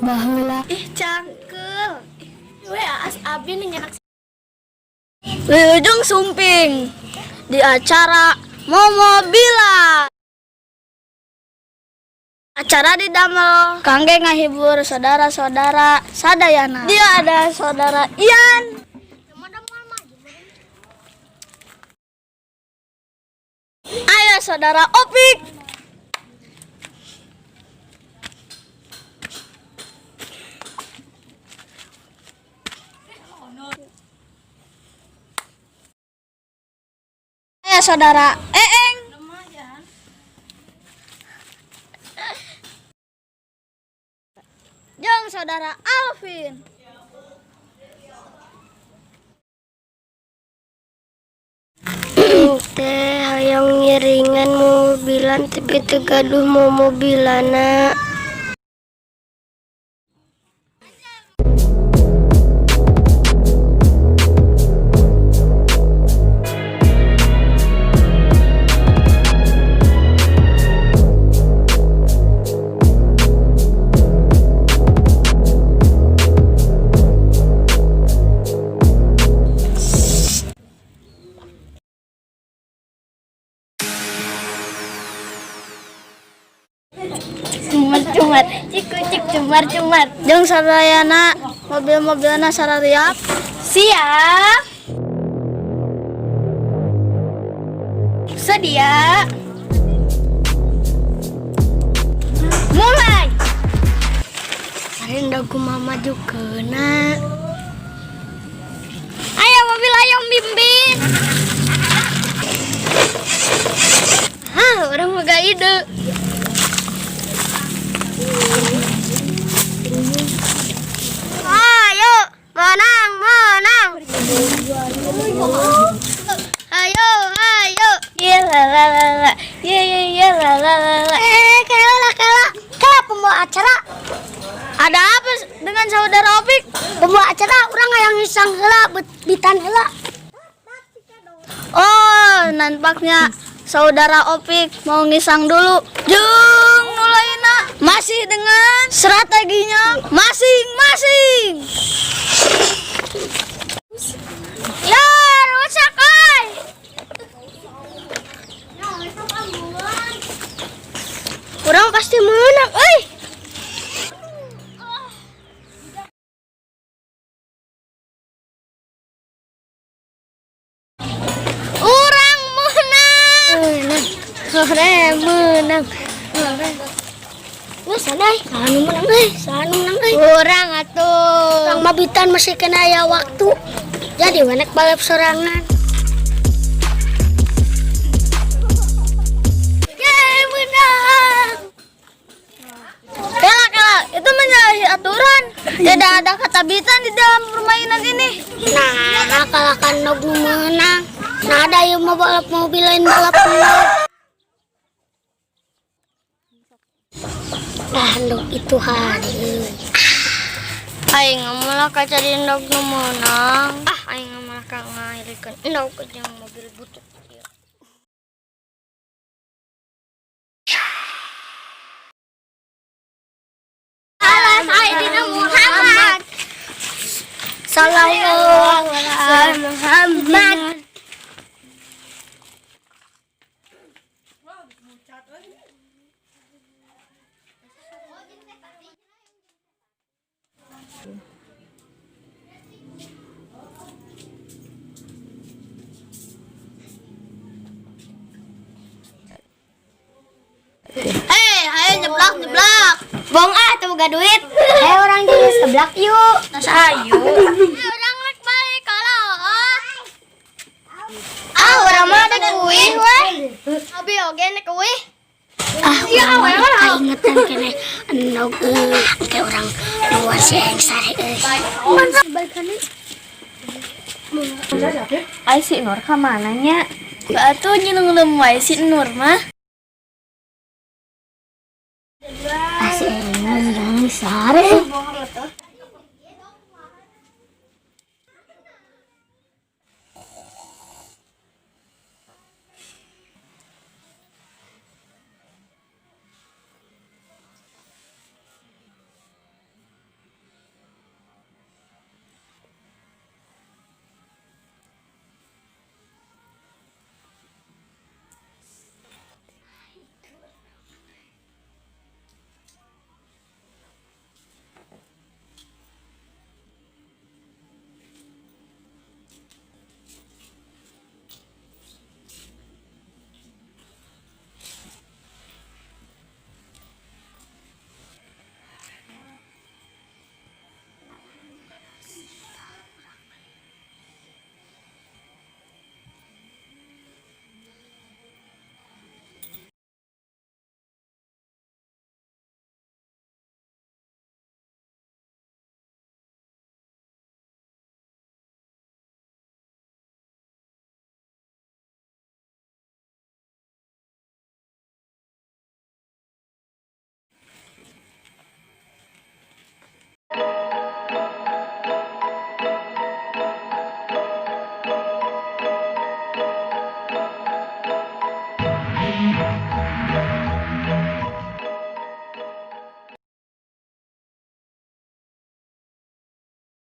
Baheula. Ih, cangkeul. We aas abi nih nyenak. Wilujeng sumping di acara Momobilan. Acara didamel kangge ngahibur saudara-saudara sadayana. Dia ada saudara Ian. Ayo saudara Opik. Ayo saudara Eeng. Jeung saudara Alvin. Teh hayang ngiringan mobilan tapi teu gaduh momobilana. Cumar cumar, cik cik cumar cumar. Jeung sadayana mobil-mobilna sarariap. Siap. Sedia. Mulai. Ari endog kumaha majukeunna. Ayo mobil, ayo bimbing. Hah, urang boga ide. Ayo, menang, menang. Ayo, ayo. Ya la la la la. Ya ya ya la la la la. Eh, kela kela. Kela pembawa acara. Ada apa dengan saudara Opik? Pembawa acara urang hayang ngisang heula, bitan heula. Oh, nampaknya saudara Opik mau ngisang dulu. Jung nulaina masih dengan strateginya masing-masing. Ya, rusak euy. Urang pasti menang, euy. Urang menang. Menang. Hore menang. Hore. Wah, sanai, anu menang euy, anu menang euy. Urang atuh. Urang mah bitan masih kena aya waktu. Jadi we nek balap sorangan. Yeay, menang. Kela kela, itu menyalahi aturan. Tidak ada kata bitan di dalam permainan ini. Nah, kalahkan endog nu menang. Nah, ada yang mau balap mobil lain balap mobil. Nah, endog itu hari euy. Aing malah kaca di endog nu meunang. Ah, aing malah ka ngahirikeun endog jeung mobil butut ieu. Ala Sayyidina Muhammad. Sallallahu alaihi Muhammad. Hei, ayo nyeblak nyeblak. Bong ah, teu boga duit. Hei, urang jadi seblak yuk. Ayo. Urang rek balik kalau. Ah, urang mah rek uih weh. Abi oge nek uih. Ah, urang mah kaingetan keneh endog euy. Engke urang luar si aing sare euy. Ai si Nur ka mana nya? Atuh nyilung wae si Nur mah. Ah, si aing mah sare.